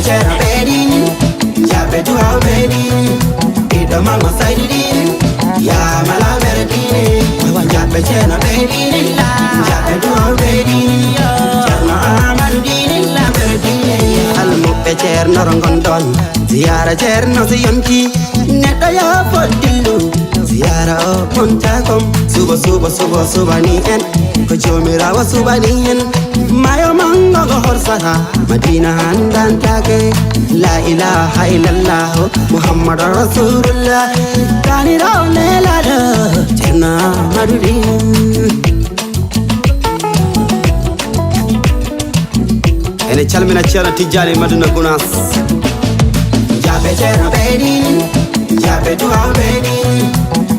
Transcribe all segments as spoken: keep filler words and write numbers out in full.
Ceerno ɓeyɗini, jaɓɓe duwaw ɓeyɗini, ɓiɗɗo mama sayɗiɗini, ya mala ɓerɗini, awa jaɓɓe ceerno ɓeyɗini, jaɓɓe duwaw ɓeyɗini, ceerno Amadou ɗini, ɓerɗini. Almuɓɓe ceerno ro ngonɗon, ziyara ceerno si yonti, neɗɗo ya foddillu, ziyara o montakom, suba, suba, suba, suba ni en, ko jomirawo suba ni en, mayo mango go horsata, Madina handantake, la ilaha illallah, Muhammadu Rasulullah, kanirawo nelaɗo, ceerno Amadou ɗin. Ene calmina ceerno Tijjani Madina Gunaas. Jaɓɓe ceerno ɓeyɗini, jaɓɓe duwaw ɓeyɗini,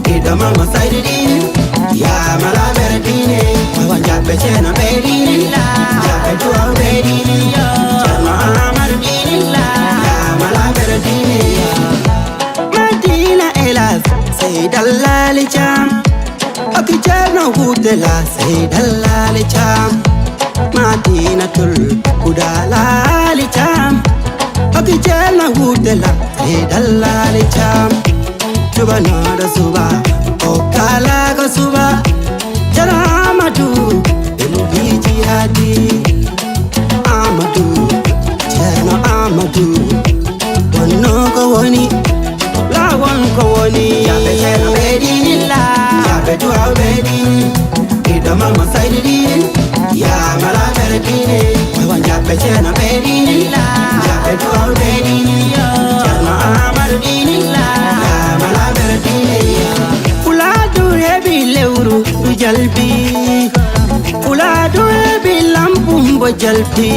ɓiɗɗo mama sayɗiɗini, ya mala ɓerɗini, awa jaɓɓe ceerno ɓeyɗini, jaɓɓe duwaw ɓeyɗini, ceerno Amadou ɗini, ya mala ɓerɗini. Madina elas, sey dallali cam. Aki ceerno hutela, sey dallali cam. Madinatul huda lali cam. Aki ceerno hutela, sey dallali cam. Subanoɗo suba, o kala ko suba. Ceerno Amadou, en biji hadi. Amadou, ceerno Amadou, wonno ko woni, lawon ko woni. Jaɓɓe ceerno ɓeyɗini, jaɓɓe duwaw ɓeyɗini, ɓiɗɗo mama sayɗiɗini, ya mala ɓerɗini, awa jaɓɓe ceerno ɓeyɗini, jaɓɓe duwaw ɓeyɗini, ceerno Amadou ɗini, ya mala ɓerɗini. Fuladu heɓi lewru du jalbi. Fuladu heɓi lampum bo jalbi.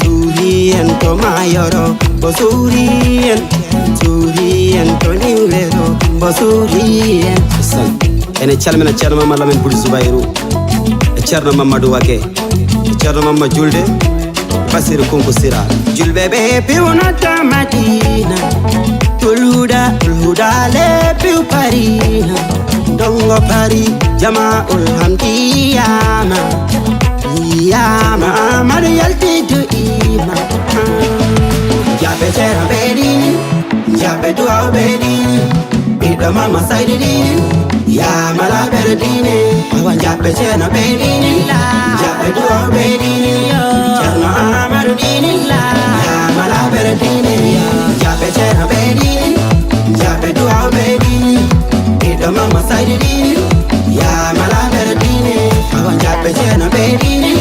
Suuri en to mayoro bo suuri en. Suuri en to niwrero bo suuri en. Ene calmina ceerno Mama Lamin Budi Zubayru, e ceerno Mamadou Wake, e ceerno Mama Julde, Basiru Kunku Sira. Julɓe ɓe piwnata Madina, tuluda, tuluda le piw parina. Dongo pari, jama ul hamdiyama. Yama, amadu yalti du ima. Jaɓɓe ceerno ɓeyɗini, jaɓɓe duwaw ɓeyɗini. Ɓiɗɗo Mama Saydu ɗini, ya mala ɓerɗini. Awa jaɓɓe ceerno ɓeyɗini, jaɓɓe duwaw ɓeyɗini. Ceerno Amadu ɗini, ya mala ɓerɗini. Jaɓɓe ceerno ɓeyɗini, jaɓɓe duwaw ɓeyɗini. Ɓiɗɗo Mama Saydu ɗini, ya mala ɓerɗini. Awa jaɓɓe ceerno ɓeyɗini,